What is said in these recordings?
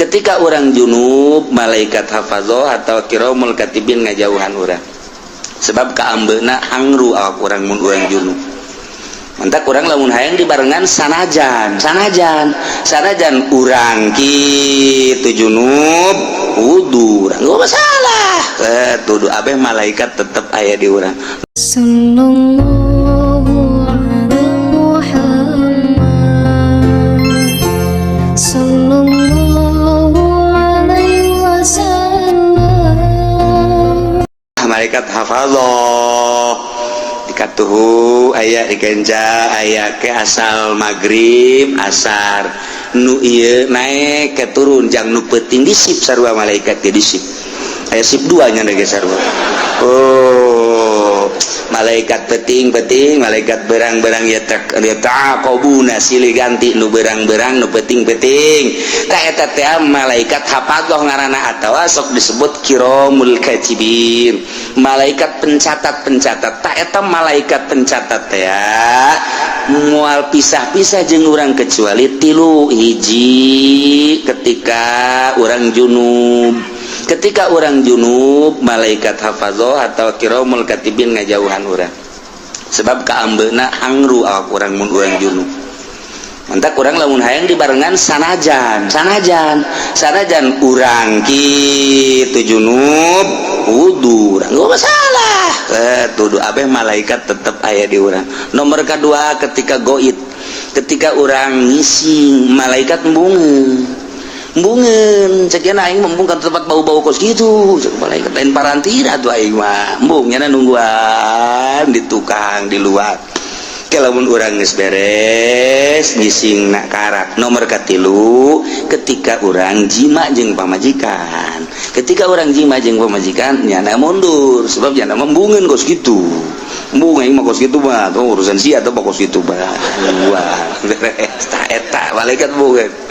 Ketika urang junub, malaikat hafazah atau kiromul katibin ngajauhan urang, sebab kaambeuna hangru awak urang mun urang junub. Mantak urang lamun hayang dibarengan, sanajan sanajan sanajan urang kitu junub, wudu urang gak masalah, tuduh abeh malaikat tetep aya di urang. Sallallahu ala Muhammad, Sallallahu alaihi wasallam. Malaikat hafazah dikatuhu aya di kenca, aya ke asal maghrib asar nu ieu naik ke turun jang nu peuting di sip sarua. Malaikat ge di sip, aya sip dua nya ge sarua. Oh, malaikat peting-peting, malaikat berang-berang ya tak ya taqabuna, silih ganti nu berang-berang, nu peting-peting. Tah, eta teh malaikat hafadzah ngaranna atawa sok disebut kiromul katibin, malaikat pencatat-pencatat. Tah, eta malaikat pencatat teh moal pisah-pisah jeung urang kecuali tilu hiji: ketika urang junub. Ketika urang junub, malaikat hafazah atau kiromul katibin ngajauhan urang, sebab kaambeuna hangru awak urang mun urang junub. Mantak urang lamun hayang dibarengan, sanajan sanajan sanajan urang kitu junub, wudu urang gak masalah, tuduh abeh malaikat tetep aya di urang. Nomor kedua, ketika goib, ketika urang ngising, malaikat embungeun embungeun. Ceuk aing embung ka tempat bau-bau kos gitu. Cek malaikat, lain parantira tuh aing mah embung, nyana nungguan di tukang di luar. Lamun urang geus beres ngising nak karak. Nomor katilu, ketika urang jima jeung pamajikan. Ketika urang jima jeung pamajikan, nyana mundur, sebab nyana embungeun kos gitu. Embung aing mah kos gitu mah tuh urusan sia atau kos gitu mah. Wah, beres. Tah, eta malaikat embungeun.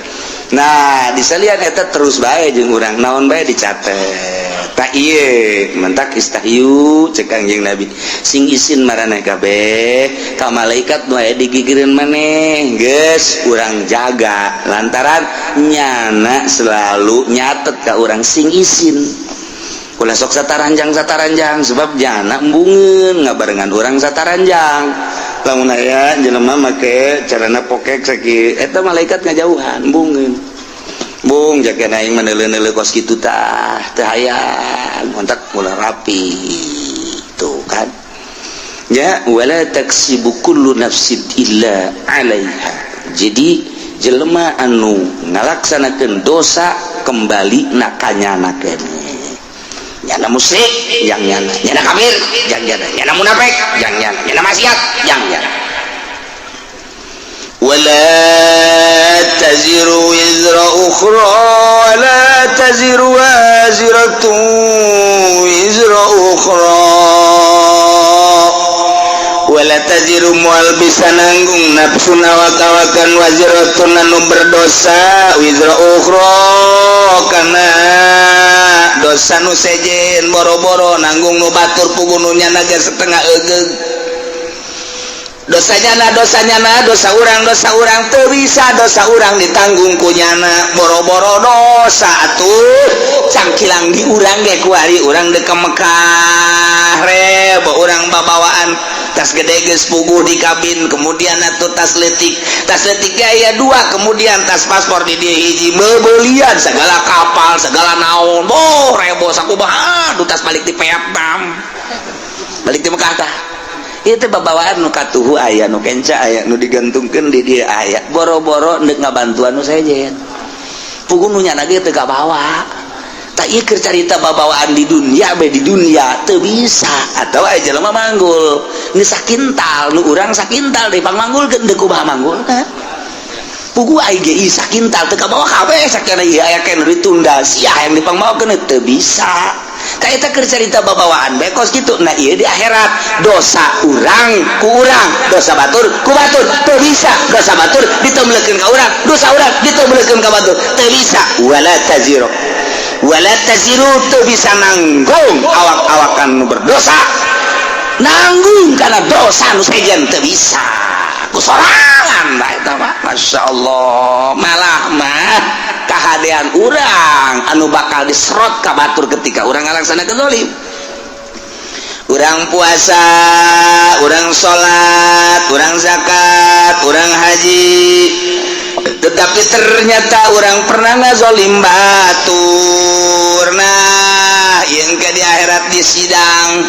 Nah, disalian eta terus bae jeung urang, naon bae dicatet. Tak ieu mentak istahyu, cek Kangjeng Nabi, sing isin maraneh kabeh ka malaikat nu aya digigireun maneh. Geus urang jaga lantaran nyana selalu nyatet ka urang. Sing isin, ulah sok sataranjang sataranjang, sebab nyana embungeun ngabarengan urang sataranjang. Lamun aya jelema make celana pokek sakieu, eta malaikat ngajauhan, embungeun. Bung, jaga aing mah neuleuh-neuleuh kos kitu tah teu hayang, kontak ulah rapi tuh kan ya. Wala taksibu kullu nafsin illa 'alaiha. Jadi jelema anu ngalaksanakeun dosa, kembali na kanyana keneh. Nyana musyrik jang nyana, nyana kafir jang nyana, nyana munafik jang nyana, nyana maksiat jang nyana. ولا تزر وزر أخرى، ولا تزر وازرة وزر أخرى. ولا تزر moal bisa nanggung nafsun awak-awakan, waziratun anu berdosa, wizra ukhra kana dosa nu sejen. Boro-boro nanggung nu batur, puguh nu nyana ge setengah egeug dosanya. Na dosanya, na dosa urang, dosa urang teu bisa dosa urang ditanggung ku nyana. Boro-boro dosa atuh cangkilang di urang ge. Kuari urang dek ke Mekah, rebo urang babawaan tas gede geus puguh di kabin, kemudian atuh tas letik, tas letik aya dua, kemudian tas paspor di dieu hiji, bebelian segala kapal segala naon. Boh, rebo sakumaha. Aduh, tas balik di Vietnam, balik di Mekah. Tah, itu babawaan nu katuhu aya, nu kenca aya, nu digantungkeun di dieu aya. Boro-boro ndek ngabantuan nu sejen, puguh nu nyana ge teu kabawa. Tak ieu keur carita babawaan di dunia be. Di dunia teu bisa. Atau aya jelema manggul nu sakintal, nu urang sakintal deui pangmanggulkeun, deuk kumaha manggul? Puguh aing ge sakintal teu kabawa kabeh. Sakana ieu aya keneh ditunda sia yang dipangmawakeun, teu bisa. Tah, eta keur carita babawaan bae kos kitu. Nah, ieu di akhirat dosa urang ku urang, dosa batur ku batur. Teu bisa dosa batur ditemlekeun ka urang, dosa urang ditemlekeun ka batur, teu bisa. Wala taziru, wala taziru teu bisa nanggung awak-awakan nu berdosa, nanggung karena dosa nu sejen teu bisa ku sorangan. Bae eta mah, Masya Allah, malah mah. Akhirat kahadean urang anu bakal diserot ka batur ketika urang ngalaksanakeun zalim. Urang puasa, urang salat, urang zakat, urang haji, tetapi ternyata urang pernah ngazolim batur. Nah, yang ke di akhirat di sidang,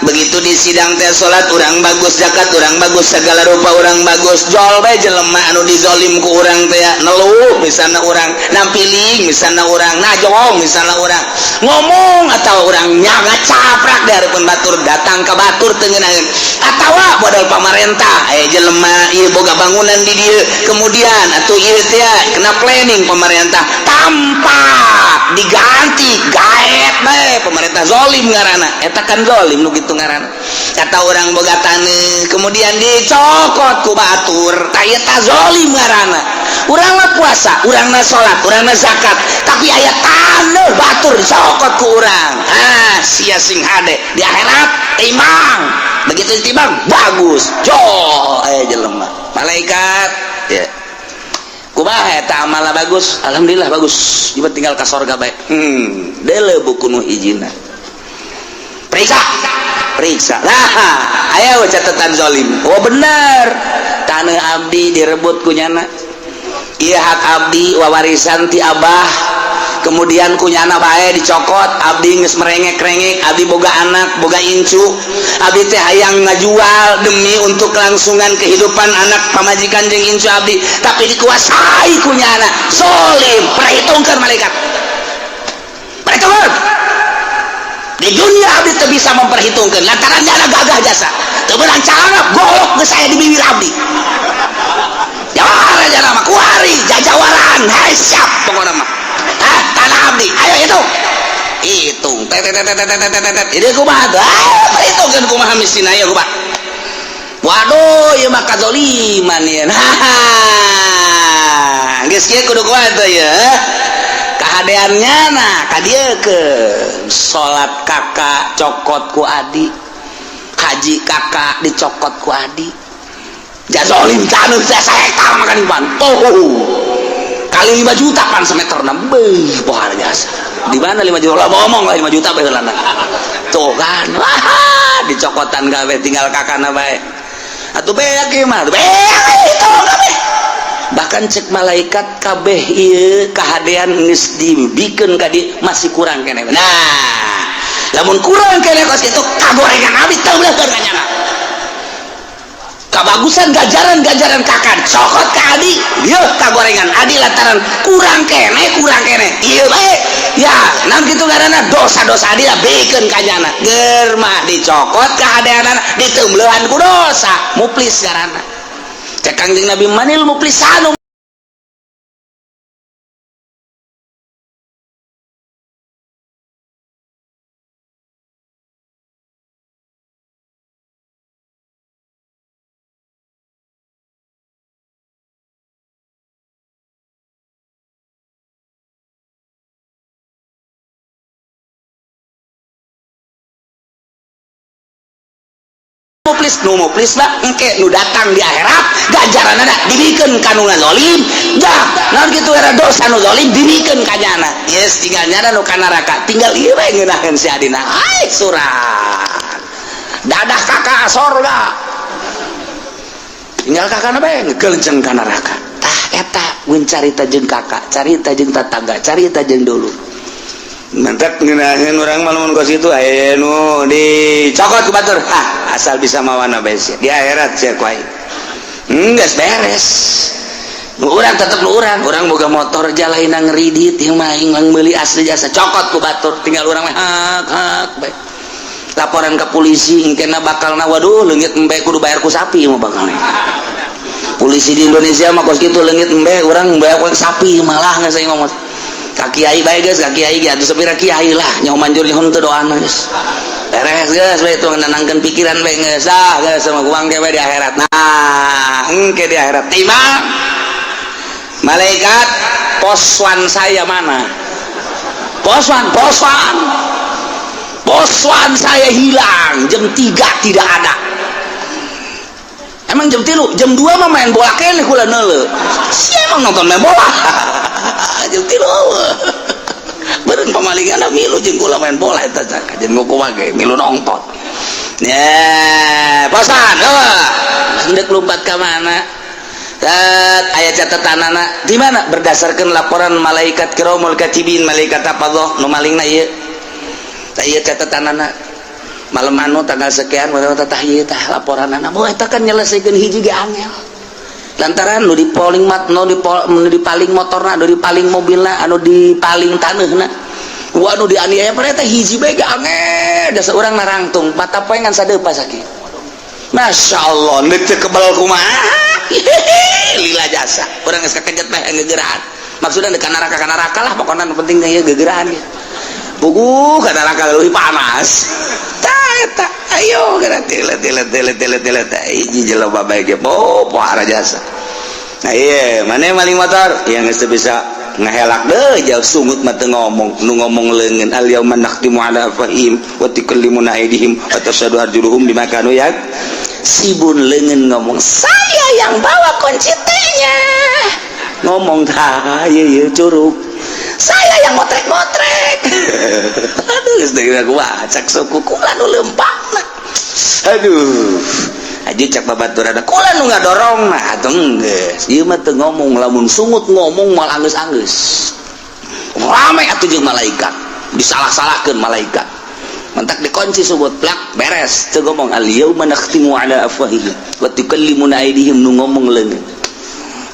begitu di sidang teh salat urang bagus, zakat urang bagus, segala rupa urang bagus, jol bae jelema anu dizolim ku urang teh neluh misalna urang, nampiling misalna urang, najong misalna urang, ngomong atau urang ngacaprak di hareupeun batur, datang ka batur teu ngeunaheun, atawa modal pamarentah aya jelema ieu boga bangunan di dieu, kemudian atuh ieu teh kena planning pemerintah tanpa diganti gaet bae pemerintah zolim ngaranna, eta kan zolim nu kitu ngaranna. Kata orang boga taneuh kemudian dicokot ku batur, tah eta zolim ngaranna. Urang mah puasa, urang mah salat, urang mah zakat, tapi aya taneuh batur dicokot ku urang. Ah, sia sing hade di akhirat timbang. Begitu ditimbang bagus. Jol aya jelema. Malaikat ya. Kumaha eta amalna bagus? Alhamdulillah bagus. Ieu tinggal ka sorga bae. Deuleu buku nu hijina. Periksa. Periksa. Nah, aya catatan zalim. Oh bener. Taneuh abdi direbut ku nyana. Ieu hak abdi wawarisan ti abah. Kemudian ku nyana bae dicokot, abdi geus merengek-rengek, abdi boga anak, boga incu. Abdi teh hayang ngajual demi untuk kelangsungan kehidupan anak pamajikan jeung incu abdi, tapi dikuasai ku nyana. Zolim, perhitungkan malaikat. Perhitungkan. Di dunia abdi teu bisa memperhitungkan lantaran nyana gagah jasa. Teu meunang calana golok geus aya di bibir abdi. Jawara jana mah kuari jajawaran, hai siap pokona mah. Hah, tanah abdi, ayo hitung. Hitung. Tet tet tet tet tet tet. Ini kumaha tuh? Ayo perhitungkeun kumaha mistina ieu kumaha. Waduh, ieu mah kazoliman ieu. Haha. Geus kieu kudu kumaha tuh ieu? Kahadeannya nah ka dieu keun. Salat kakak cokot ku adi. Haji kakak dicokot ku adi. Jazolim taneuh teh sahektar makan iman. Oh. Kali 5 juta pan semeter beuh pohara jasa. Di mana 5 juta? Lah ngomong lah 5 juta bae heulana. Tuh kan. Wah, dicokotan kabeh tinggal kakana bae. Atuh beak ieu mah, beak hitung kabeh. Bahkan cek malaikat kabeh ieu kahadean geus dibikeun ka dieu masih kurang keneh. Nah, lamun kurang keneh kos kitu kagorengan abdi teu beuleuhkeun ka nyana. Kabagusan gajaran-gajaran kakak cokot ka adi, ieu kagorengan adi lantaran kurang keneh ieu bae. Ya, naon kitu ngaranna dosa-dosa adi lah bikeun ka nyana. Ger mah dicokot kahadeanana diteumleuhan ku dosa, muflis ngaranna. Cek Kangjeng Nabi manil muflisanu muflis nu muflis mah engke nu datang di akhirat ganjaranna dibikeun ka nu ngazolim. Dah, naon kitu era dosa nu zalim dibikeun ka nyana. Yes, tinggal nyana nu ka neraka, tinggal ieu we ngeunaheun si adina. Ai surat. Dadah kakak sorga. Tinggal kakakna bae ngegelenceng ka neraka. Tah eta mun carita jeung kakak, carita jeung tatangga, carita jeung dulu. Mantap ngeunaheun urang mah lamun kos kitu aya nu dicokot ku batur. Ah, asal bisa mawana bae sia. Di akhirat sia ku aing. Geus beres. Nu urang tetep nu urang, urang boga motor jalaina ngeridit ieu mah aing mah meuli asli jasa cokot ku batur, tinggal urang mah hak hak bae. Laporan ke polisi engkena bakalna waduh leungit embe kudu bayar ku sapi mah bakalna. Polisi di Indonesia mah kos kitu leungit embe urang bayar ku sapi malah geus aing ngomong. Ka kiai bae geus, ka kiai ge atuh sapira kiai lah nyaho manjur nyaho teu doana geus. Beres geus bae tuh nenangkeun pikiran bae geus. Dah geus sama kuang ge bae di akhirat. Nah, engke di akhirat timbang malaikat poswan saya mana? Poswan, poswan. Poswan saya hilang jam 3 tidak ada. Emang jam 3, jam 2 mah main bola keneh kula neuleuh. Sia emang nonton main bola. Jeung tilu beureun pamalingan milu jeung kula main bola eta cak jeung nguku ge milu nonton. Ya, bosan eueuh. Hendak lompat ka mana? Aya catatanana di mana berdasarkan laporan malaikat kiramul katibin, malaikat apa nu malingna ieu. Tah, ieu catatanana malam anu tanggal sekian tah, ieu tah laporanana. Boh, eta kan nyelesaikeun hiji ge angel lantaran nu dipaling mat, nu dipaling motorna, nu dipaling mobilna, anu dipaling taneuhna, wah, nu dianiaya pada eta hiji bae ge angel. Jasa urang narangtung mata poe ngan sadeupa sakit. Masya Allah, neuk teu kebal kumaha? Lila jasa urang geus kakejet bae gegeraan. Maksudna ka neraka, ka neraka lah pokokna, nu penting ieu gegeraan ge puguh ka neraka leuwih panas. Tah, eta ayo geura tile tile tile tile tile teh hiji jelema bae ge oh pohara jasa. Nah, iya mana maling motor yang geus bisa ngehelak deh jauh, sungut mah teu ngomong, nu ngomong leungeun. Al yauma nakhtimu ala afwahihim wa tukallimuna aydihim wa tashhadu arjuluhum bima kanu yaksibun. Leungeun ngomong, "Saya yang bawa kunci T-nya." Ngomong tah ieu ieu curug, "Saya yang motrek-motrek." Aduh, geus deui aku cak suku kula nu leumpangna. Aduh, aja cak babaturan kula nu ngadorong. Nah, atuh geus ieu mah teu ngomong. Lamun sungut ngomong moal anggeus-anggeus rame atuh jeung malaikat, disalah-salahkeun malaikat. Mentak dikunci sungut plak beres, teu ngomong. Al yauma nakhtimu ala afwahihim wa tukallimuna aydihim, nu ngomong leungeun,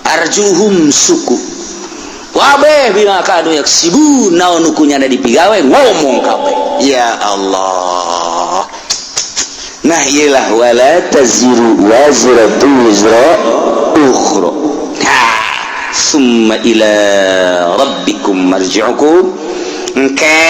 arjuhum suku wabe bima kanu yaksibun. Naon nu kunyana dipigawe ngomong kabeh. Ya Allah. Nah, iyalah wala taziru waziratu wizra ukhra. Ha, summa ila rabbikum marji'ukum. Engke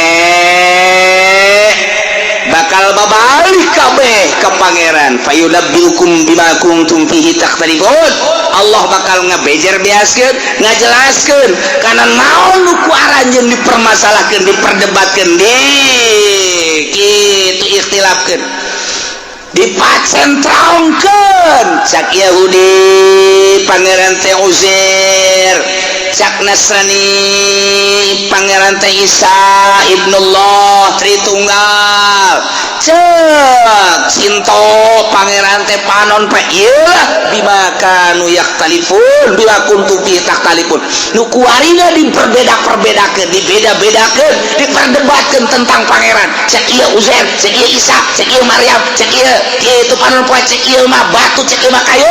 bakal babalik kabeh ke Pangeran. Fayunabbiukum bima kuntum fihi takhtalifun. Allah bakal ngebejer beaskeun, ngajelaskeun kana naon nu ku aranjeun dipermasalahkeun, diperdebatkeun, di kitu ikhtilafkeun, dipacentrongkeun. Cak Yahudi Pangeran teh Uzair, cak Nasrani Pangeran teh Isa ibnullah Tritunggal, cek Sinto Pangeran teh panon pe. Ieu bima kanu yakhtalifun, bima kuntum fi takhtalifun, nu kuarina diperbeda-perbedakeun, dibeda-bedakeun, diperdebatkeun tentang Pangeran. Cek ieu Uzair, cek ieu Isa, cek ieu Maryam, cek ieu itu panon poe, cek ieu mah batu, cek ieu mah kayu.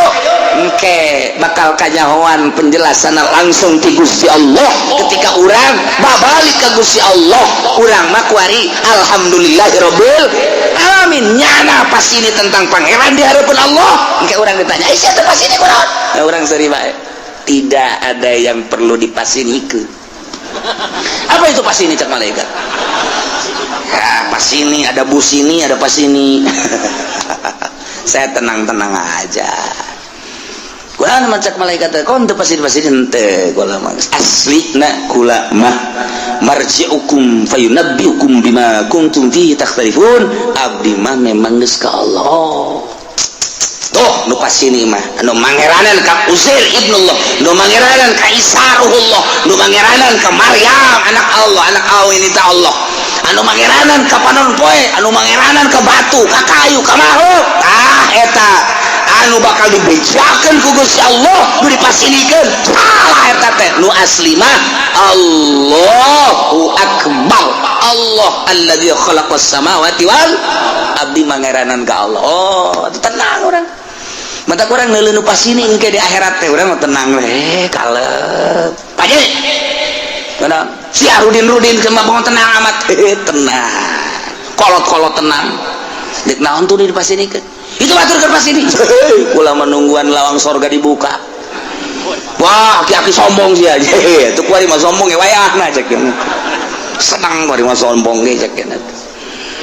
Engke bakal kanyahoan penjelasan langsung ti Gusti Allah ketika urang babalik ke Gusti Allah. Urang mah kuari alhamdulillahirabbil alamin, nyana pas ini tentang Pangeran di hadapan Allah. Engke urang ditanya, "Eh, siapa pas ini kunaon?" Nah, urang seri bae, tidak ada yang perlu dipasinikeun. Apa itu pas ini? Cak malaikat ya, pas ini ada bus, ini ada pas ini. Saya tenang-tenang aja. Kula macak malaikat kon teu pasti pasti henteu. Kula mah asli na kula mah marji'ukum fayunabbiukum bima kuntum fihi takhtalifun. Abdi mah memang geus ka Allah. Tuh nu pasini mah anu mangeranan ka Uzair ibnullah, nu mangeranan ka Isa ruhullah, nu mangeranan ka Maryam anak Allah, anak aw ini ta Allah, anu mangeranan ka panon poe, anu mangeranan ka batu, ka kayu, ka makhluk. Ah, eta anu bakal dibejakeun ku Gusti Allah, nu dipasinikeun salah eta teh. Nu asli mah Allahu akbar, Allah alladzi khalaqas samawati wal abdi mangeranan ka Allah. Oh, tenang urang. Mata kurang neuleuh nu pasini engke di akhirat teh urang mah tenang we, kalep. Paje. Mana si Arudin Rudin kema bangun tenang amat. Tenang. Kolot-kolot tenang. Dek naon tuh di pasinikeun? Itu batur keur pasini. Kula menungguan lawang sorga dibuka. Wah, aki-aki sombong sih aja. Itu kuari mah sombong ya wayahna cek. Senang kuari mah sombong ge cek.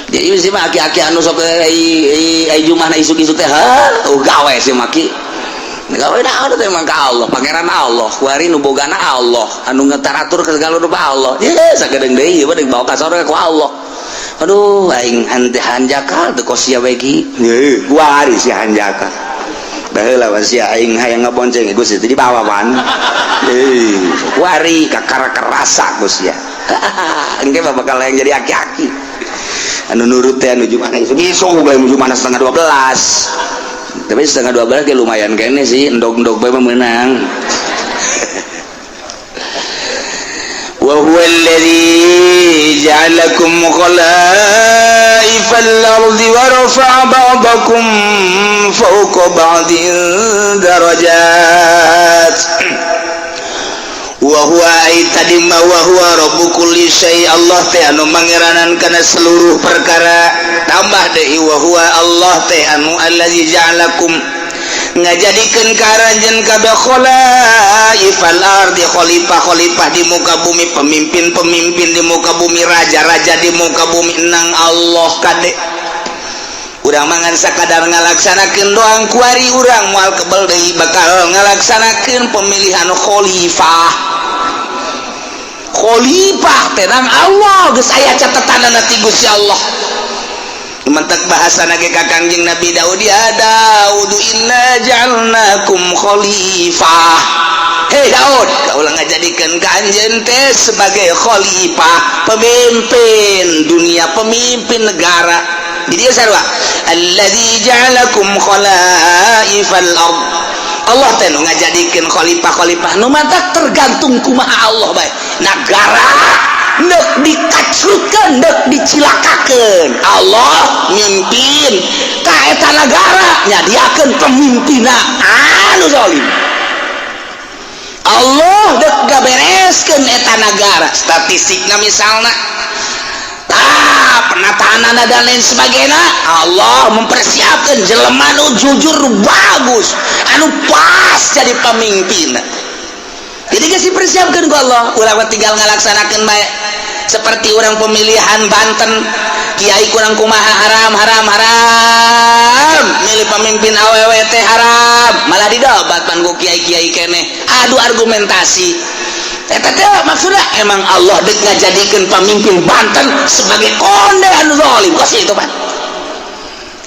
Jadi sih mah aki-aki anu sok ai ai jumahna isuk-isuk teh, ha, oh gawe sih maki. Gawe naon teh emang ka Allah, Pangeran Allah, kuari nu bogana Allah, anu ngetaratur ke segala rupa Allah. Ye, sagedeung deui ieu mah dibawa ka sorga ku Allah. Aduh, aing hante hanjakal teu kos sia we ki. Ye, kuari si hanjakal. Baheula sia aing hayang ngabonceng Gus itu dibawa pan. Eh, kuari kakara kerasa Gus ya. Engke mah bakal yang jadi aki-aki. Anu nurut teh anu mana isuk bae nuju mana 11.30. Tapi 11.30 ge lumayan kene sih, endog-endog bae mah meunang. Wa huwa alladhi ja'alakum khalaifal ardi wa rafa'a ba'dakum fawqa ba'din darajat. Wa huwa ay tadi ma wa huwa rabbu kulli syai, Allah teh anu mangeranan kana seluruh perkara. Tambah deui wa huwa Allah teh anu allazi ja'alakum ngajadikeun ka aranjeun kabeh khalaifal ardi, khalifah-khalifah di muka bumi, pemimpin-pemimpin di muka bumi, raja-raja di muka bumi. Nang Allah kade urang mangan sakadar ngalaksanakeun doang kuari urang moal kebel deui bakal ngalaksanakeun pemilihan khalifah. Khalifah teh nang Allah geus aya catetanana ti Gusti Allah. Mentek bahasa nage ka Kangjeng Nabi Daud, ya Daud inna ja'alnakum khalifah. Hei Daud, kaulah ngajadikeun ka anjeun teh sebagai khalifah, pemimpin dunia, pemimpin negara. Di dieu sarua allazi ja'alakum khalaifal ard. Allah teh nu ngajadikeun khalifah-khalifah nu matak tergantung kumaha Allah bae. Nagara nek dikacrutkeun, nek dicilakakeun, Allah mimpin ka eta nagara, nyadiakeun pemimpinna anu zalim. Allah dek gabereskeun eta nagara, statistikna misalna tah penataan dan lain sebagainya, Allah mempersiapkan jelema nu jujur, nu bagus, anu pas jadi pemimpin. Jadi geus dipersiapkeun ku Allah, urang mah tinggal ngalaksanakeun bae. Seperti orang pemilihan Banten, kiai kurang kumaha haram haram haram, milih pemimpin awewe teh haram, malah didobat pan ku kiai-kiai keneh, adu argumentasi. Eta teh maksudna emang Allah dek ngajadikeun pemimpin Banten sebagai konde anu zalim. Kos itu pan.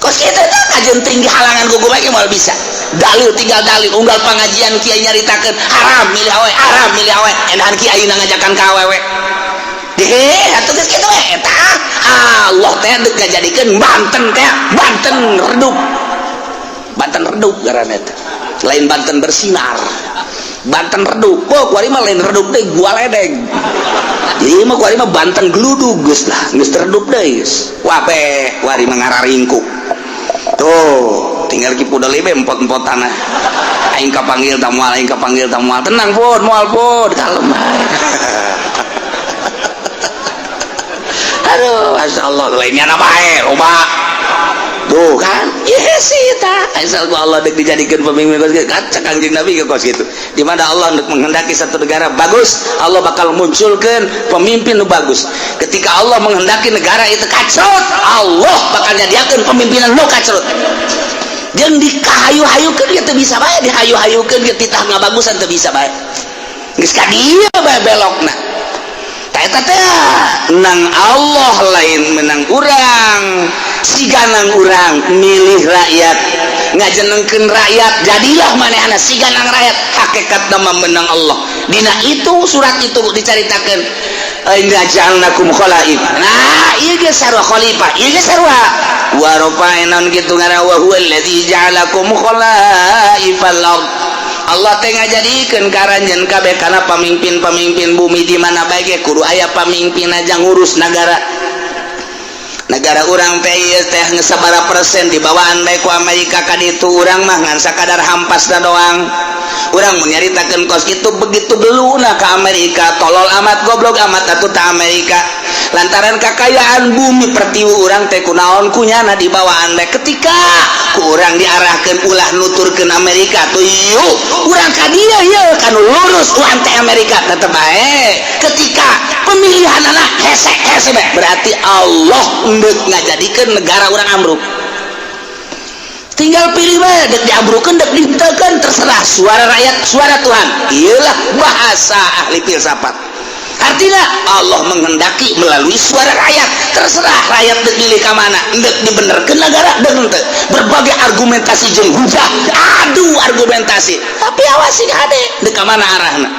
Kos itu teh kajeun tinggi halangan gugu bae moal bisa. Dalil tinggal dalil, unggal pengajian kiai nyaritakeun haram milih awewe, haram milih awewe, endahan kiai ngajakan ka awewe. Deh, atuh geus kitu we eta. Allah teh dek ngajadikeun Banten teh Banten redup. Banten redup ngaranna teh. Lain Banten bersinar. Banten redup. Oh, kuari mah lain redup deui, gua ledeng. Jadi mah kuari mah Banten gludug geus lah, geus redup deui geus. Wabeh, kuari mah ngararingkuk. Tuh, tinggal ki pudel be empot-empot tanah. Aing kapanggil ta moal, aing kapanggil ta moal. Tenang pun, moal pun, kalem bae. Aduh, masya Allah, lainnya apa bae, loba. Tuh kan, yes ta. Asal ku Allah dek dijadikan pemimpin kos kitu, kacak Kangjeng Nabi ke kos kitu. Di mana Allah dek menghendaki satu negara bagus, Allah bakal munculkan pemimpin nu bagus. Ketika Allah menghendaki negara itu kacrut, Allah bakal nyadiakeun pemimpinan nu kacrut. Jeung dikahayu-hayukeun ge teu bisa bae, dihayu-hayukeun ge titah ngabagusan teu bisa bae. Geus ka dieu bae belokna. Eta teh nang Allah lain menang urang, siganang urang milih rakyat, ngajenengkeun rakyat, jadilah manehna siganang rakyat. Hakikatna mah menang Allah. Dina itu surat itu dicaritakeun inna ja'alnakum khalaif. Nah, ieu ge sarua khalifah, ieu ge sarua wa rafa'na kitu ngaran wa huwa allazi ja'alakum khalaifal ard. Allah teh ngajadikeun ka aranjeun kabeh kana pamimpin-pamimpin bumi di mana bae ge kudu aya pamimpin aja ngurus nagara. Negara urang teh ieu teh geus sabaraha persen dibawaan bae ku Amerika ka ditu, urang mah ngan sakadar hampasna doang. Urang mun nyaritakeun kos kitu begitu beluna ka Amerika, tolol amat goblok amat atuh ta Amerika. Lantaran kakayaan bumi pertiwi urang teh kunaon kunyana dibawaan bae ketika ku urang diarahkeun ulah nuturkeun Amerika tuh yuk urang ka dieu ieu kanu lurus urang teh Amerika tetep bae. Ketika pemilihan anak hese-hese bae berarti Allah endek ngajadikeun negara urang ambruk. Tinggal pilih bae dek diambrukeun dek dihenteukeun terserah, suara rakyat suara Tuhan. Iyalah bahasa ahli filsafat. Artinya Allah menghendaki melalui suara rakyat. Terserah rakyat dek milih ka mana, dek dibenerkeun negara dek henteu. Berbagai argumentasi jeung hujah, adu argumentasi. Tapi awas, sing hade, dek ka mana arahna?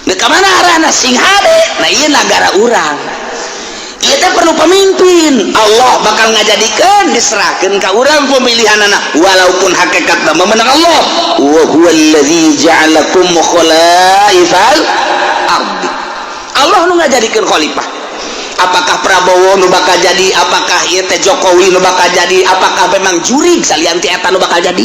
Dek ka mana arahna, sing hade. Nah, ieu negara urang. Ieu teh perlu pemimpin. Allah bakal ngajadikeun, diserahkeun ka urang pemilihan anak, walaupun hakikatna memenang Allah. Wa huwallazi ja'alakum khalaifal ardi. Allah nu ngajadikeun khalifah. Apakah Prabowo nu bakal jadi, apakah ieu teh Jokowi nu bakal jadi, apakah memang jurig salian ti eta nu bakal jadi?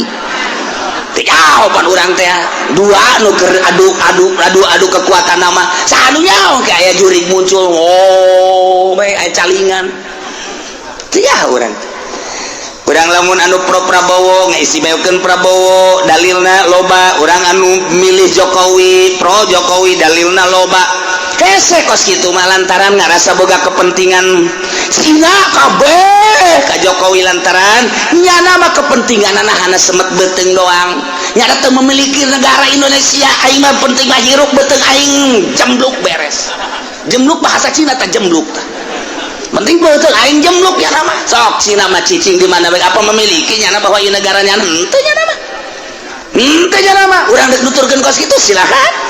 Jawaban urang teh dua nu keur adu adu adu adu kekuatan nama saha nu nyaho kayak jurig muncul, oh bae aya calingan. Teu urang urang lamun anu pro Prabowo ngaistimewakeun Prabowo, dalilna loba. Urang anu milih Jokowi, pro Jokowi, dalilna loba. Hese kos kitu mah lantaran ngarasa boga kepentingan. Cina kabeh ka Jokowi lantaran nyana mah kepentingan hana semet beuteung doang, nyana teu memiliki negara Indonesia. Aing mah penting mah hirup beuteung aing jembluk, beres. Jembluk bahasa Cina tah, jembluk tah. Penting beuteung aing jembluk nyana mah. Sok Cina mah cicing di mana bae, apa memiliki nyana bahwa ieu negara nyana? Henteu nyana mah, henteu nyana mah. Urang deuk nuturkeun kos kitu silakan.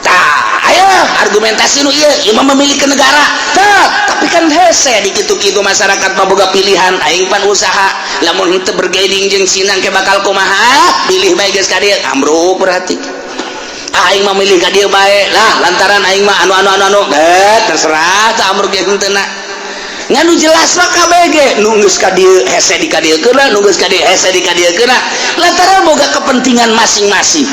Tah, ayo argumentasi nu ieu, ieu mah memiliki negara. Tah, tapi kan hese di kitu-kitu masyarakat mah boga pilihan. Aing pan usaha, lamun henteu bergaining jeung Cina ke bakal kumaha? Pilih bae geus ka dieu, ambruk berarti. Aing mah milih ka dieu bae lah lantaran aing mah anu anu anu anu. Eh, terserah tah, ambruk ge henteu na. Ngan nu jelas mah KBG nu geus ka dieu hese di ka dieu keuna, nu geus ka dieu hese di ka dieu keuna lantaran boga kepentingan masing-masing.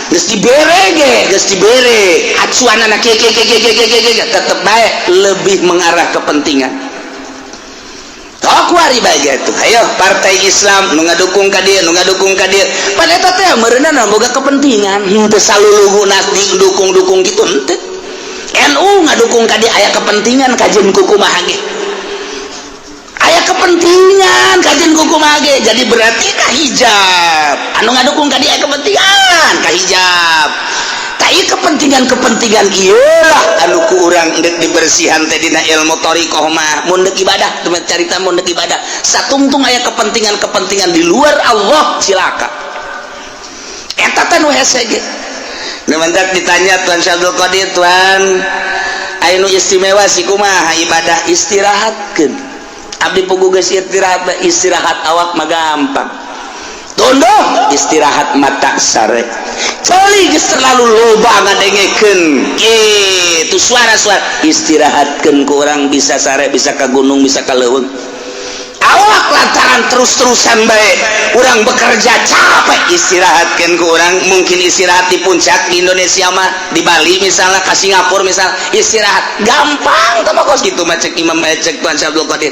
Geus dibere ge, geus dibere acuan anak kieu kieu kieu kieu kieu kieu, tetep bae lebih mengarah kepentingan. Kuari bae gitu. Ayo partai Islam nu ngadukung ka dieu, nu ngadukung ka dieu, pan eta teh meureunna boga kepentingan. Henteu saluluhuna didukung-dukung gitu, henteu. NU ngadukung ka dieu aya kepentingan, kajeun kumaha ge aya kepentingan, kajeun kumaha ge. Jadi berarti ka hijab anu ngadukung ka dieu aya kepentingan ka hijab. Tai kepentingan-kepentingan iyalah anu ku urang deuk dibersihan teh dina ilmu thariqah mah. Mun deuk ibadah, teman carita mun deuk ibadah satungtung aya kepentingan-kepentingan di luar Allah, cilaka. Eta teh nu hese ge. Nu mentak ditanya Tuan Syabdul Qadir, "Tuan, aya nu istimewa sih kumaha ibadah?" "Istirahatkeun. Abdi pugu geus istirahat." Istirahat awak mah gampang tunduh, istirahat mata sare. Ceuli geus terlalu loba ngadengekeun kitu suara-suara, istirahatkeun ku urang bisa sare, bisa ka gunung, bisa ka leuweung. Awak lantaran terus-terusan bae urang bekerja capek, istirahatkeun ku urang mungkin istirahat di puncak di Indonesia mah, di Bali misalnya, ke Singapura misalnya, istirahat gampang tah mah kos kitu mah. Cek Imam, cek Tuan Syabdul Qadir,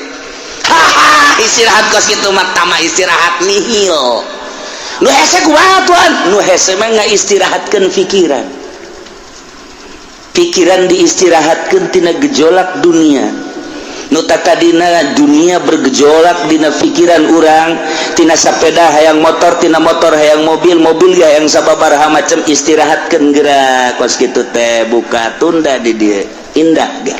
"Haha, istirahat kos kitu mah tama istirahat nihil. Nu hese kumaha, Tuan?" "Nu hese mah ngaistirahatkeun pikiran. Pikiran diistirahatkeun tina gejolak dunia. Nu tadina dunia bergejolak dina pikiran urang, tina sepeda hayang motor, tina motor hayang mobil, mobil ya yang sababaraha macam, istirahatkeun gerak kos kitu teh. Buka tunda di dieu indah ge.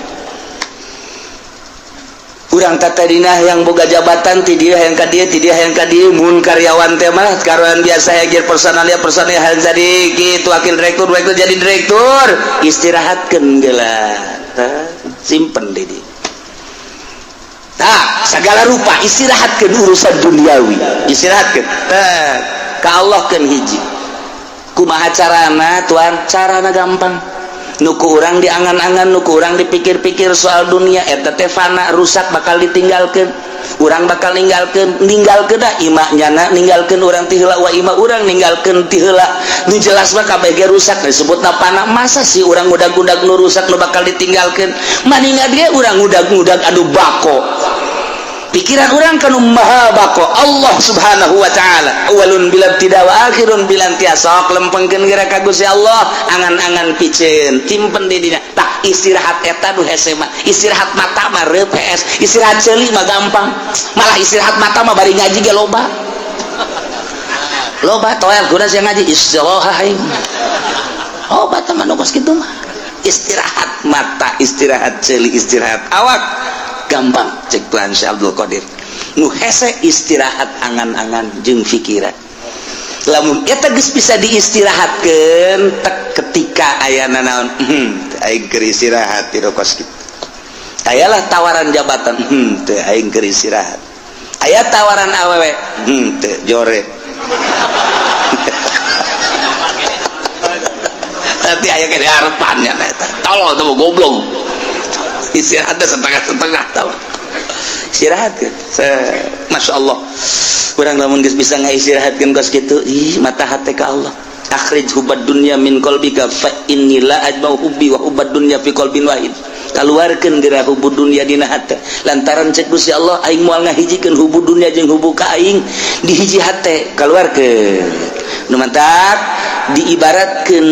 Urang tadina yang boga jabatan ti dieu hayang ka dieu, ti dieu hayang ka dieu. Mun karyawan teh mah karyawan biasa hayang jadi personalia, personalia hayang jadi kitu, wakil direktur, direktur jadi direktur. Istirahatkeun geula, simpen di dieu. Tah, segala rupa istirahatkeun urusan duniawi, istirahatkeun tah ka Allah keun hiji. Kumaha carana, Tuan?" "Carana gampang. Nu ku urang diangan-angan, nu ku urang dipikir-pikir soal dunia eta teh fana, rusak, bakal ditinggalkeun. Urang bakal ninggalkeun, ninggalkeun dah imah nyana, ninggalkeun urang ti heula wa imah urang ninggalkeun ti heula. Nu jelas mah kabeh ge rusak, disebutna fana. Masa sih urang ngudag-ngudag nu rusak, nu bakal ditinggalkeun? Maningan ge urang ngudag-ngudag anu bako. Pikiran urang kanu maha bako, Allah Subhanahu wa Ta'ala, awalun bila tidak wa akhirun bila intiha. Sok lempengkeun geura ka Gusti Allah, angan-angan piceun simpen di dina." Tak istirahat eta nu hese mah. Istirahat mata mah reup PS, istirahat ceuli mah gampang. Malah istirahat mata mah bari ngaji ge loba loba toel guna sia ngaji istirahat aing. Obat mah nu kos kitu mah. Istirahat mata, istirahat ceuli, istirahat awak, gampang cek Tuhan Syekh Abdul Qadir. Nu hese istirahat angan-angan jeung pikiran. Lamun eta geus bisa diistirahatkeun tek ketika ayana naon, aing keur istirahat di kos kitu. Ayalah tawaran jabatan, teu, aing keur istirahat. Aya tawaran awewe, teu, jore. Nanti aya ke harapannya eta. Tolol tuh goblok. Istirahatnya setengah-setengah tau. Istirahat kan? Masya Allah. Urang lamun geus bisa ngaistirahatkeun kos kitu, ih mata hate ka Allah. Akhrij hubbad dunya min qalbika fa inni la ajma'u hubbi wa hubbad dunya fi qalbin wahid. Kaluarkeun geura hubbud dunya dina hate. Lantaran cek Gusti Allah aing moal ngahijikeun hubbud dunya jeung hubbu ka aing di hiji hate, kaluarkeun. Nu mantak diibaratkeun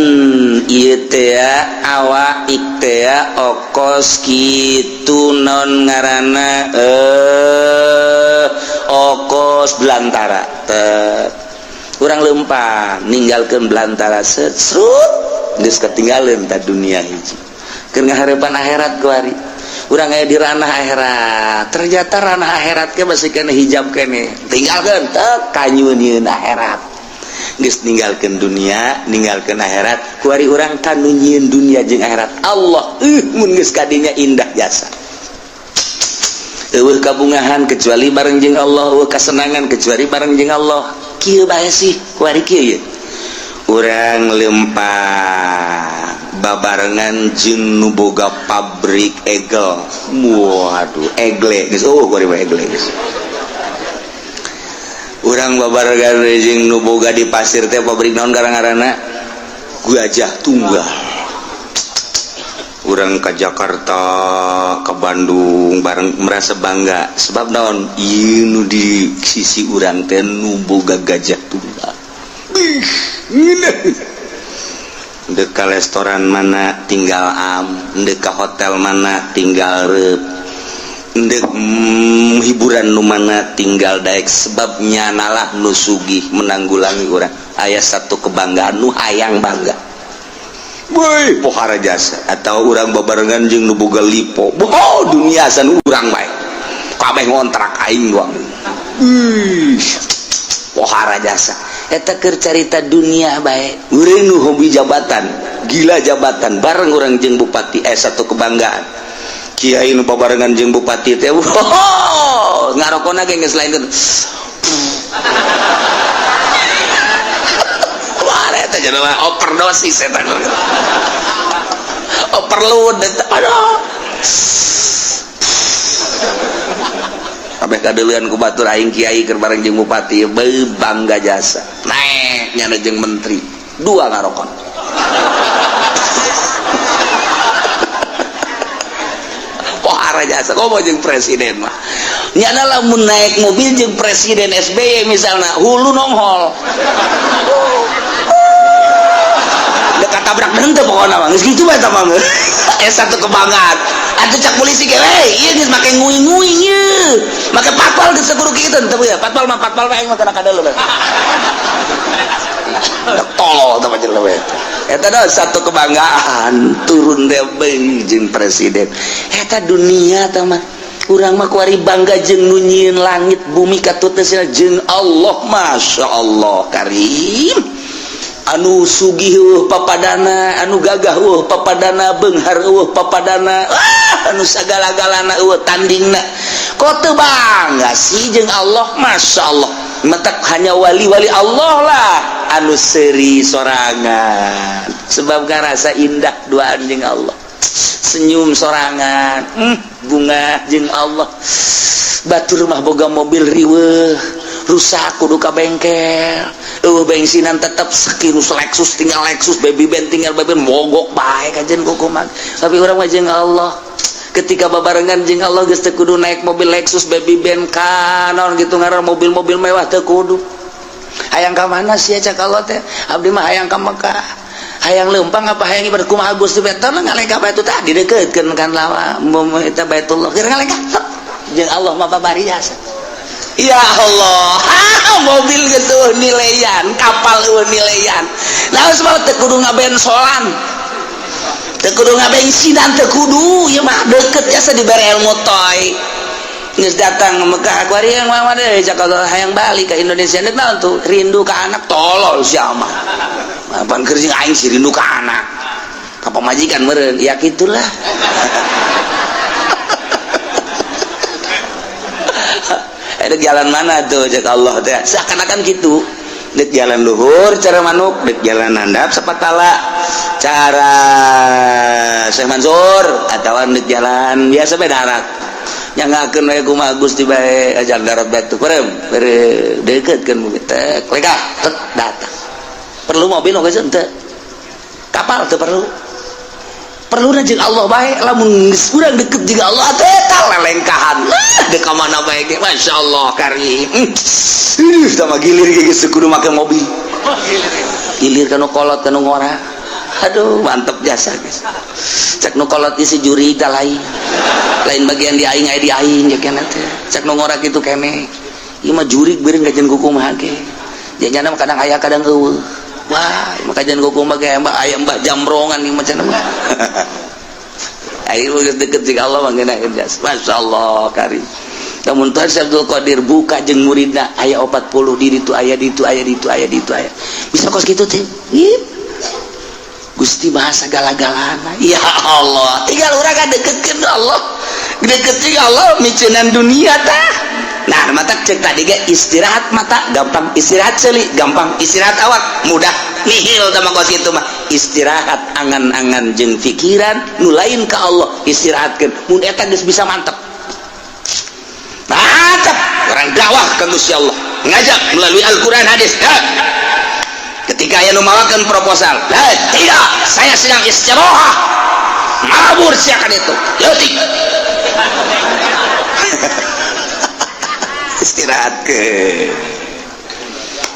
ieu teh awak teh okos kitu non ngaranna okos belantara teh. Urang lempang ninggalkeun belantara serut geus ketinggalan ta dunia hiji. Keur ngaharepan akhirat kuari. Urang aya di ranah akhirat. Ternyata ranah akhirat ge masih kena hijab keneh. Tinggalkeun teh kanyunieun akhirat. Geus ninggalkeun dunia, ninggalkeun akhirat, kuari urang tanu nyieun dunia jeung akhirat. Allah mun geus kadinya indah jasa. Eueuh kabungahan kecuali bareng jeung Allah, eueuh kasenangan kecuali bareng jeung Allah. Kieu bae sih kuari kieu ye. Urang lempang babarengan jeung nu boga pabrik egel. Waduh, egle geus eueuh kuari mah egle geus. Urang babarengan jeung nu boga di pasir teh pabrik naon ngaranna? Gajah Tunggal. Urang ke Jakarta, ke Bandung bareng merasa bangga sebab naon? Ieu nu di sisi urang teh nu boga Gajah Tunggal. Bih, ngeunah. Deuk ka restoran mana tinggal am, deuk ka hotel mana tinggal reup. Ndek hiburan nu mana tinggal daek sebabnya nalah nu sugih menanggulangi urang. Aya satu kebanggaan nu hayang bangga. Woi, pohara jasa atau urang babarengan jeung nu boga lipo. Boh, dunia san urang bae. Kabeh ngontrak aing doang. Ih, pohara jasa. Eta keur carita dunia bae. Urang nu hobi jabatan, gila jabatan bareng urang jeung bupati satu kebanggaan. Kiai nu babarengan jeung bupati teh oh, ngarokona ge geus lain teh. Wah, eta jelema overdosis eta. Overload eta. Aduh. Kabeh kadeuleun ku batur aing kiai keur bareng jeung bupati beuh bangga jasa. Naek nyana jeung menteri, dua ngarokon. Jasa komo jeung presiden mah nyana lamun naik mobil jeung presiden SBY misalna hulu nonghol dekat tabrak henteu pokona mah geus kitu bae eta mah satu kebanggaan atuh cak polisi ge we ieu geus make nguing-nguing ieu make patpal geus kudu kitu teu ya patpal mah patpal bae mah kana kadeuleu tolol teh mah jelema eta dah satu kebanggaan turun deh jeung presiden eta dunia teh mah urang mah kuari bangga jeung nu nyieun langit bumi katut jeung Allah Masya Allah Karim anu sugih eueuh papadana anu gagah eueuh papadana beunghar eueuh papadana anu sagala-galana eueuh tandingna kok teu bangga sih jeung Allah Masya Allah mentak hanya wali-wali Allah lah anu seuri sorangan sebab ngarasa indah duaan jeung Allah senyum sorangan bunga jeung Allah batur mah boga mobil riweuh rusak kudu ka bengkel eueuh bensinan tetep sekirus Lexus tinggal Lexus baby band tinggal baby band mogok bae kajen kukuman tapi urang mah jeung Allah ketika babarengan jeung Allah geus teu kudu naik mobil Lexus baby band kanon gitu ngaran mobil-mobil mewah teu kudu hayang ka mana sia cak Allah teh abdi mah hayang ka Mekah hayang leumpang apa hayang ibadah kumaha Gusti beton ngalengkah batu tadi deukeutkeun kan lawa eta Baitullah keur ngalengkah jeung Allah mah babari jasa ya Allah mobil geus eueuh nileyan kapal eueuh nileyan naon sebab teu kudu ngabensolan Teu kudu ngabensinan, teu kudu, ieu mah deket jasa dibere ilmu toy. Geus datang ke Mekah kuari yang mama deh cak Allah hayang balik ke Indonesia, nek naon tuh rindu ke anak. Tolol sia mah, apaan keur aing sih rindu ke anak ka pamajikan meureun, ya kitulah. Ada jalan mana tuh cek Allah teh seakan-akan gitu, dek jalan luhur cara manuk, dek jalan handap sapatala cara Syekh Mansur, atawa dek jalan biasa bae darat nyangakeun we kumaha Gusti bae ajar darat batu perem bere deukeutkeun bumi tek lega tek datang. Perlu mobil oge henteu, kapal teu perlu, perlu jeung Allah bae. Lamun geus urang deket jeung Allah teh tah lelengkahan dek ka mana bae ge masyaallah karim. Sama gilir geus kudu make mobil, gilir kanu kolot kanu ngora, aduh mantep jasa guys. Cek nu kolot isi juri tah lain lain bagian di aing aya di aing ya kena teh. Cek nu ngora kitu kene ieu mah jurig beureung kajian kumaha ge jajana mah kadang aya kadang eueuh. Wah ieu mah kajian kumaha ge aya mbah jamrongan ieu mah cenah mah. Ayo geus deket jeung Allah mah ngeunaheun jasa masyaallah karim. Namun Tuhan Syekh Abdul Qadir buka jeung muridna aya 40 di ditu aya ditu aya ditu aya ditu aya. Bisa kos kitu teh. Gusti bahasa gala-galana. Ya Allah, tinggal urang kadeketkeun Allah. Deket jeung Allah miceunan dunia tah. Nah, mata cek tadi ge istirahat mata gampang, istirahat seuli gampang, istirahat awak mudah. Nihil tah mah kos kitu mah. Istirahat angan-angan jeung pikiran nu lain ka Allah istirahatkeun. Mun eta geus bisa mantep. Mantap orang dakwah ke Gusti Allah ngajak melalui Al-Quran hadis. Ha. Ketika aya nu mawakeun proposal, tidak, saya sedang istirahat, mabur siakan itu leutik. Istirahat ke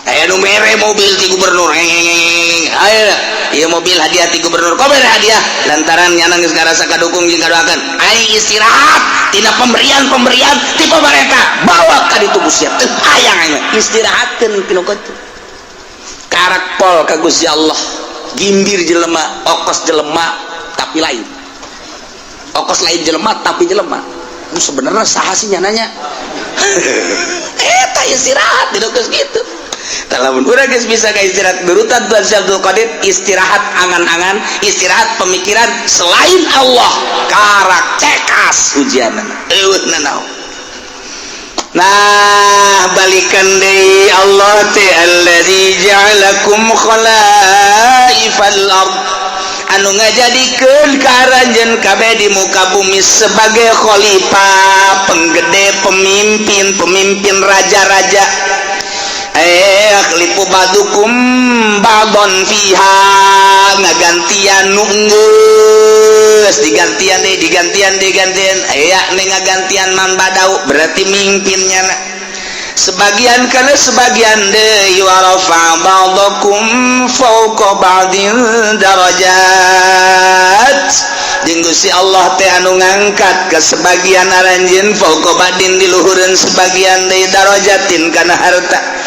aya nu mere mobil ti gubernur, ayo ieu mobil hadiah ti gubernur, kok mere hadiah lantaran nyana geus ngarasa kadukung jeung kadoakeun. Aing istirahat tina pemberian-pemberian ti pemerintah, bawa ka ditu Gusti teu hayang aing istirahatkeun pinu kitu. Karak pol ka Gusti Allah, gimbir jelema, okos jelema tapi lain, okos lain jelema tapi jelema nu sebenarnya saha sih nyananya. Eta istirahat di geus kitu. Lamun urang geus bisa ka istirahat berutan Tuhan Syekh Abdul Qadir, istirahat angan-angan, istirahat pemikiran selain Allah, karak cekas ujianna eueuh nanaon. Nah balikan deui Allah teh allazi ja'alakum khalaifal ard, anu ngajadikeun ka aranjeun kabeh di muka bumi sebagai khalifah, penggede, pemimpin, pemimpin raja-raja. Khalifu ba'dukum ba'don fiha, ngagantian nu geus digantian deui, digantian digantian aya nih ngagantian man badau, berarti mimpinnya sebagian kana sebagian deui. Wa rafa ba'dakum fawqa ba'din darajat, jeung Gusti Allah teh anu ngangkat ke sebagian aranjeun fawqa ba'din di luhureun sebagian deui darajatin kana harta.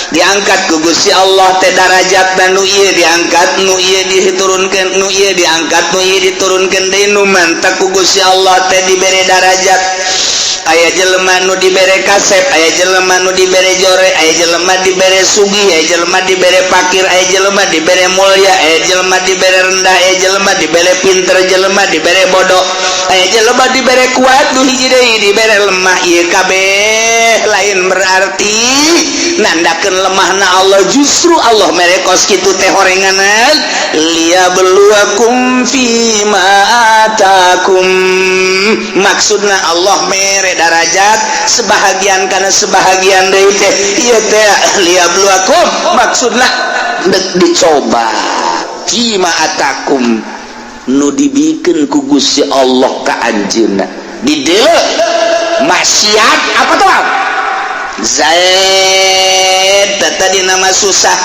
Diangkat ku Gusti Allah teh darajat dan nu ieu diangkat, nu ieu diturunkeun, nu ieu diangkat, nu ieu diturunkeun deui, nu mantak ku Gusti Allah teh dibere darajat. Aya jelema nu dibere kasep, aya jelema nu dibere jore, aya jelema dibere sugih, aya jelema dibere pakir, aya jelema dibere mulia, aya jelema dibere rendah, aya jelema dibere pinter, jelema dibere bodoh, aya jelema dibere kuat, nu hiji deui dibere lemah. Ieu kabeh lain berarti nandakeun lemahna Allah, justru Allah mere kos kitu teh horenganan liyabluwakum fima atakum. Maksudna Allah mere darajat sebahagian karena sebahagian deui teh ieu teh liyabluwakum, maksudna dek dicoba fima atakum nu dibikeun ku Gusti Allah ka anjeunna di dieu maksiat apa tuh Zaid tadi nama susah.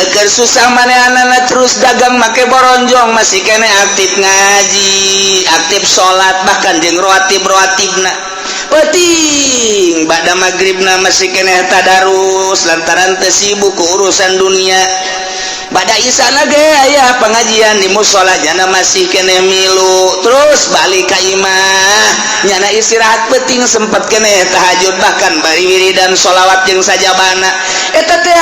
Eker susah manehanana terus dagang make boronjong, masih kene aktif ngaji, aktif salat, bahkan jeung rawatib-rawatibna. Penting ba'da magribna masih kene tadarus lantaran teu sibuk ku urusan dunia. Bada isana ge aya pengajian di musola, nyana masih kene milu. Terus balik ka imah, nyana istirahat penting, sempet kene tahajud, bahkan bari wiridan sholawat jeung sajabana. Eta teh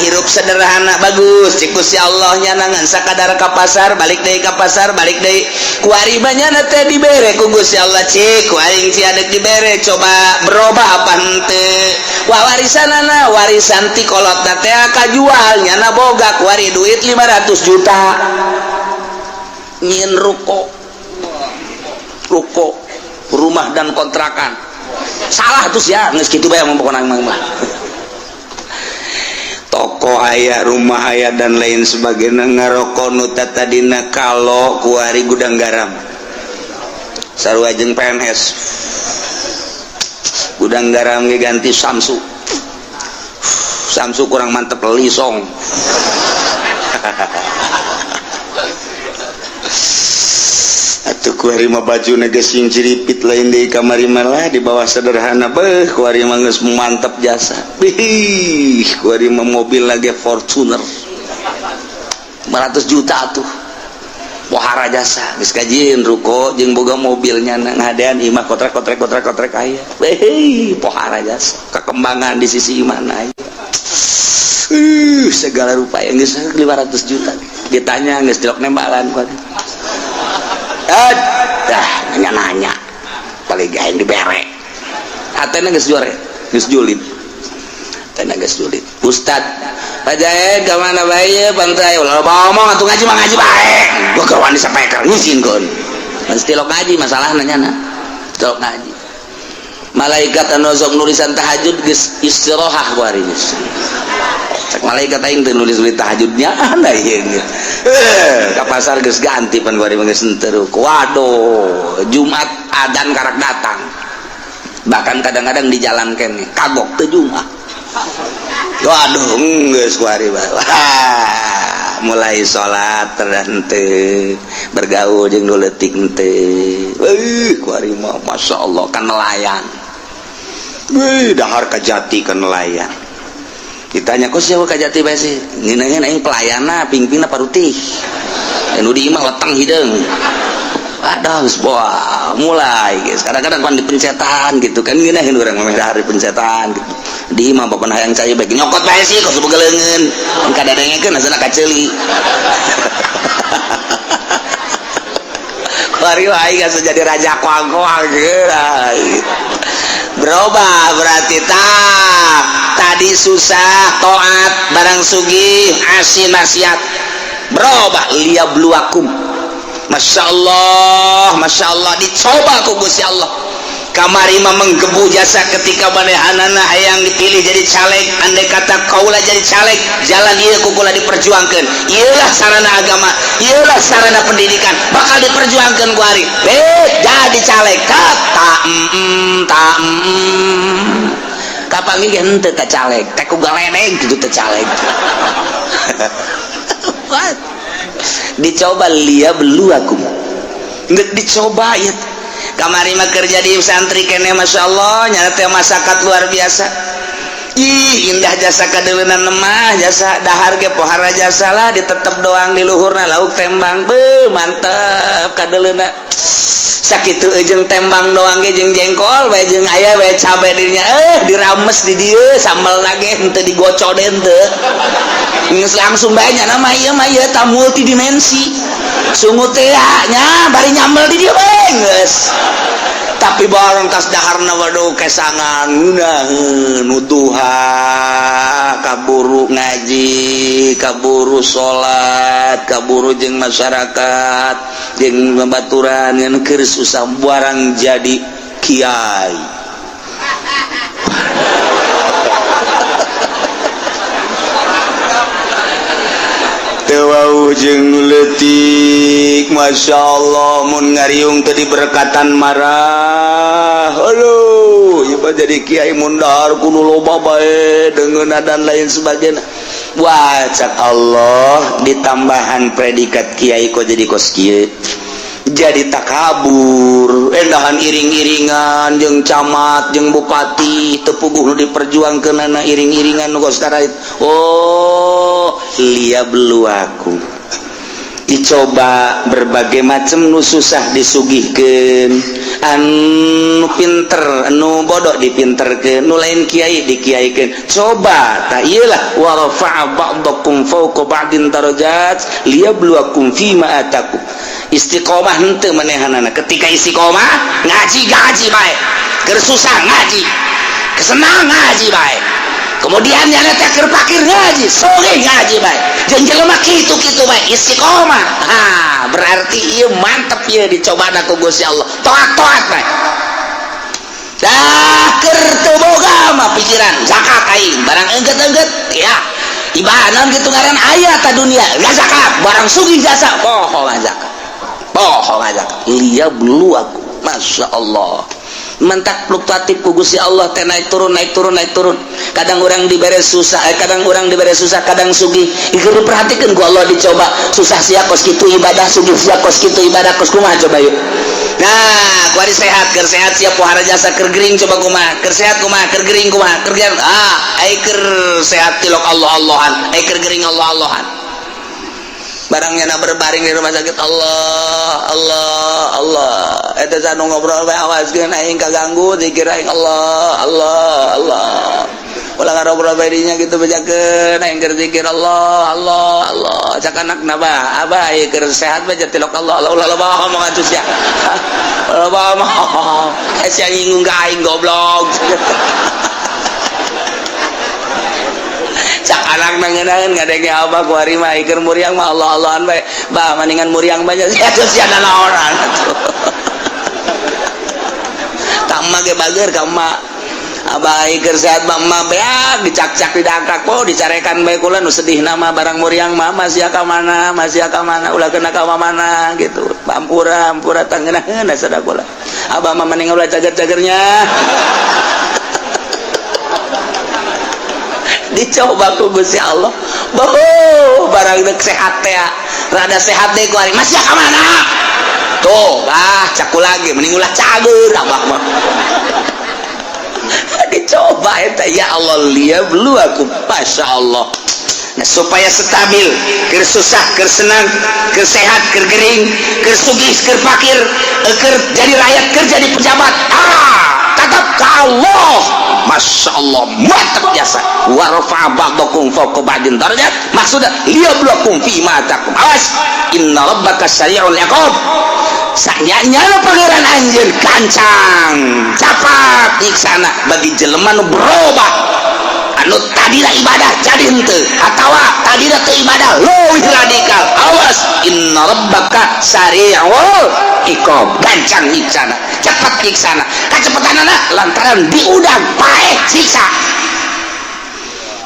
hirup sederhana bagus cik Gusti Allah. Nyana ngan sakadar ka pasar, balik deui, ka pasar, balik deui. Kuari mah nyana teh dibere ku Gusti Allah, cik ku aing ci adek dibere, coba berubah apa henteu. Wah, warisanana, warisan ti kolotna teh kajual, nyana boga kuari duit 500 juta, nyieun ruko, ruko rumah dan kontrakan. Salah terus ya, geus kitu bae mah pokona mah. Toko aya, rumah aya, dan lain sebagainya. Ngaroko nu tadina kalau kuari Gudang Garam, sarua jeung PNS. Gudang Garam ge ganti Samsu, Samsu kurang mantep, Lisong. Atuh kuari mah baju geus sing ciripit, lain deui kamari mah di bawah sederhana. Beuh, kuari mah geus mantep jasa. Bih, kuari mah mobil lagi Fortuner 500 juta tuh, pohara jasa. Geus kajieun ruko jeung boga mobilnya, ngadean imah kotrek kotrek kotrek kotrek aya. Beuh, pohara jasa, kekembangan di sisi mana aya. Segala rupa yang geus 500 juta ditanya geus tilok nembalan kuari. Dah nanya-nanya paling gaeng dibere hatena geus juare, geus julid, hatena geus julid. Ustad Pajae ka mana bae pantai ulah loba omong atuh, ngaji mah ngaji bae. Gua keur wani sapeker ngizinkeun mesti tilok ngaji. Masalahna nyana tilok ngaji, malaikat anu sok nulisan tahajud geus istirahat kuari. Geus cek malaikat, aing teu nulis-nulis tahajudnya anda ieu. Ka pasar geus ganti pan kuari mah, geus henteu. Waduh, Jumat adan karak datang, bahkan kadang-kadang di jalan kene kagok teu Jumat. Waduh, geus kuari. Wah, mulai salat terhenteu, bergaul jeung nu leutik henteu. Kuari mah masyaallah kan nelayan. Wih, dahar Kajati kan nelayan. Ditanya, kok siapa Kajati bae sih? Ngeunaheun aing pelayanna, pingpingna parutih. Anu di imah leteng hideung. Aduh, wah, mulai guys. Kadang-kadang pan dipencetan gitu kan, ngeunaheun urang mah dahar dipencetan gitu. Di imah bapak hayang cai bae nyokot bae sih kok boga leungeun. Kan kadadengekeun asana kaceuli. Kuari wae geus jadi raja koang-koang gitu. Berubah berarti tak tadi susah toat, barang sugih asin maksiat. Berubah liyabluwakum. Masya Allah, Masya Allah, dicoba ku Gusti Allah. Kamari mah menggebu jasa ketika manehanana hayang dipilih jadi caleg. Andai kata kaula jadi caleg, jalan ieu ku kula diperjuangkeun, ieulah sarana agama, ieulah sarana pendidikan, bakal diperjuangkeun ku ari. Jadi caleg tak tak tak kapanggih ge henteu ka caleg teh ku galedeg kitu teh caleg. Dicoba liyabluwakum, geus dicoba ieu. Kamari mah kerja di santri kene, Masya Allah, nyana teh masakat luar biasa. Ih, indah jasa kadeuleunan mah jasa, dahar ge pohara jasa lah, ditetep doang di luhurna lauk tembang. Beuh, mantep kadeuleuna sakitu jeung tembang doang ge, jeung jengkol bae, jeung aya bae cabe dirinya, dirames di dieu sambal lagi henteu digocok deui, henteu geus langsung bae. Nyana mah ieu mah ieu ta multidimensi sungut teh nya bari nyambel di dieu bae geus. Tapi barang tas daharna, waduh, kesangan ngeunaheun nuduha, kaburu ngaji, kaburu salat, kaburu jeung masyarakat jeung babaturan, ngan keur susah barang jadi kiai. Teu wau jeung nu leutik, Masya Allah, mun ngariung teu diberkatan marah. Aduh, ieu mah jadi kiai mun dahar kudu loba bae deungeunna dan lain sebagainya. Wah, cak Allah ditambahan predikat kiai kok jadi kos kieu, jadi takabur. Endahan Digaduhan iring-iringan jeung camat jeung bupati teu puguh nu diperjuangkeunana iring-iringan nu kos karait. Oh, liyabluwakum, dicoba berbagai macam nu susah disugihkeun, anu pinter anu bodoh dipinterkeun, nu lain kiai dikiaikeun. Coba tak iyalah, wa rafa'a ba'dakum fawqa ba'din darajat liyabluwakum fima atakum. Istiqomah henteu manehanana. Ketika istiqomah ngaji, ngaji bae, keur susah ngaji, kesenang ngaji bae, kemudian nyana teh keur pakir ngaji, sore ngaji bae, jeung jelema kitu-kitu bae istiqomah. Ha, berarti ieu mantep ieu dicobana ku Gusti Allah, toat-toat bae. Dah keur teu boga mah pikiran zakat aing barang engget-engget ya ibadah gitu ngaran aya ta dunia nggak zakat, barang sugih jasa poho zakat, poho zakat. Liyabluwakum, Masya Allah, mentak fluktuatif ku Gusti Allah teh, naik turun, naik turun, naik turun. Kadang orang dibere susah, kadang orang dibere susah, kadang sugih. Ieu diperhatikan ku Allah, dicoba susah sia kos kitu ibadah, sugih sia kos kitu ibadah, kos kumaha coba yuk. Nah, kuari sehat, keur sehat sia pohara jasa, keur gering coba kumaha, keur sehat kumaha, keur gering kumaha, keur gering ah ai keur sehat tilok Allah Allahan, ai keur gering Allah Allahan. Barangnya na berbaring di rumah sakit, Allah Allah Allah, eta sanu ngobrol bae awaskeun aing kaganggu zikir aing, Allah Allah Allah, ulah ngarobrol bae dinya gitu, bejakeun aing keur zikir Allah Allah Allah. Cak anakna, bah, abah ieu keur sehat bae tilok Allah Allah, ulah loba omongan sia, ulah loba omong sia, nyinggung ka aing goblok. Cak anak nangenaeun ngadenge abah kuari mah keur muriang mah Allah Allahan bae, bah maningan muriang bae sia sia nanaonan atuh. Ka emak ge bager ka emak, abah keur sehat mah emak beak dicakcak didangkak po dicarekan bae kula nu sedih nama barang muriang mah masih ka mana, masih ka mana, ulah kena ka mana gitu, ampura ampura tangeunaheun sada kula abah mah mending ulah cager-cagernya. Dicoba ku Gusti Allah, boh barang dek sehat teh rada sehat deh kuari masih ka mana tuh bah caku lagi mending ulah cager abah mah. Dicoba eta ya Allah liyabluwakum, Masya Allah. Nah, supaya stabil keur susah keur senang, keur sehat keur gering, keur sugih keur fakir, keur jadi rakyat keur jadi pejabat, ah tetap ka Allah. Masya Allah, mantap jasa. Wa rafa'a ba'dakum fawqa ba'din darajat, maksudnya liyabluwakum fi ma atakum. Awas, inna rabbaka sari'ul iqab, sanyanya pangeran anjeun gancang capat nyiksana bagi jelema nu berubah, anu tadina ibadah jadi henteu atawa tadina teu ibadah leuwih radikal. Awas, inna rabbaka sari'ul iqab, gancang nyiksana, cepat nyiksana, kacepetanana lantaran diudang paeh siksa.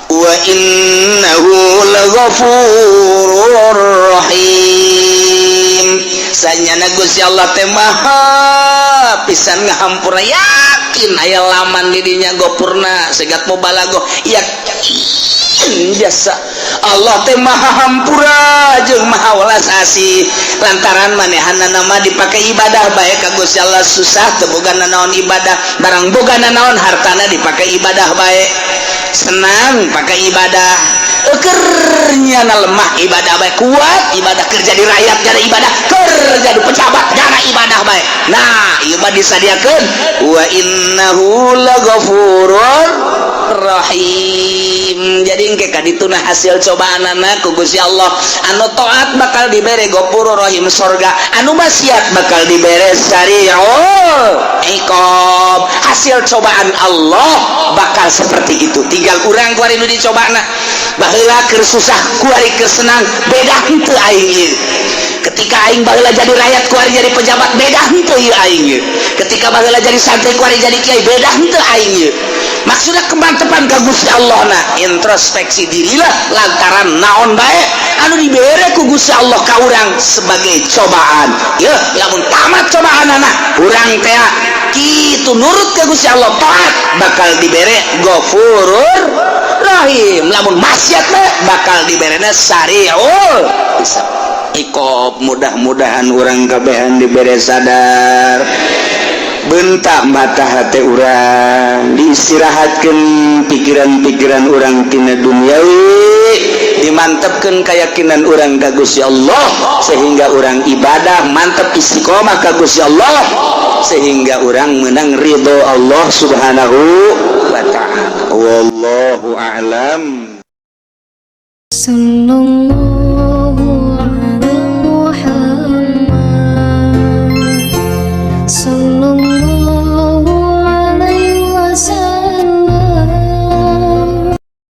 Wa innahu laghafurur rahim, sanyana Gusti Allah teh maha pisan ngahampura, yakin aya laman di dinya gopurna segat mubalagoh, yakin jasa Allah teh maha hampura jeung maha welas asih. Lantaran manehanna mah dipake ibadah bae ka Gusti Allah, susah teu boga nanaon ibadah, barang boga nanaon hartana dipake ibadah bae, senang pakai ibadah, ekernya na lemah ibadah bae, kuat ibadah, kerja di rakyat jadi ibadah, kerja di pejabat jana ibadah bae. Nah ieu mah disadiakeun wa innahu laghafurur rahim. Jadi engke ka dituna hasil cobaanana ku Gusti Allah, anu taat bakal dibere ghafurur rahim sorga, anu maksiat bakal dibere sari'ul iqab. Hasil cobaan Allah bakal seperti itu. Tinggal urang kuari nu dicobana baheula keur susah kuari keur senang beda henteu aing ieu. Ketika aing baheula jadi rakyat kuari jadi pejabat beda henteu ieu aing ieu. Ketika baheula jadi santri kuari jadi kiai beda henteu aing ieu. Maksudnya kemantepan ka Gusti Allah na introspeksi dirilah lantaran naon bae anu dibere ku Gusti Allah ka urang sebagai cobaan. Yeuh lamun tamat cobaanana urang teh kitu nurut ka Gusti Allah taat bakal dibere Ghafurur Rahim, lamun maksiat mah bakal diberena sari'ul hisab. Iqab. Mudah-mudahan urang kabehan dibere sadar. Minta mata hati urang diistirahatkan, pikiran-pikiran urang tina duniawi dimantapkan, keyakinan urang ka Gusti Allah, sehingga urang ibadah mantap, istiqomah ka Gusti Allah, sehingga urang menang ridho Allah Subhanahu wa Ta'ala. Wallahu a'lam. Sallallahu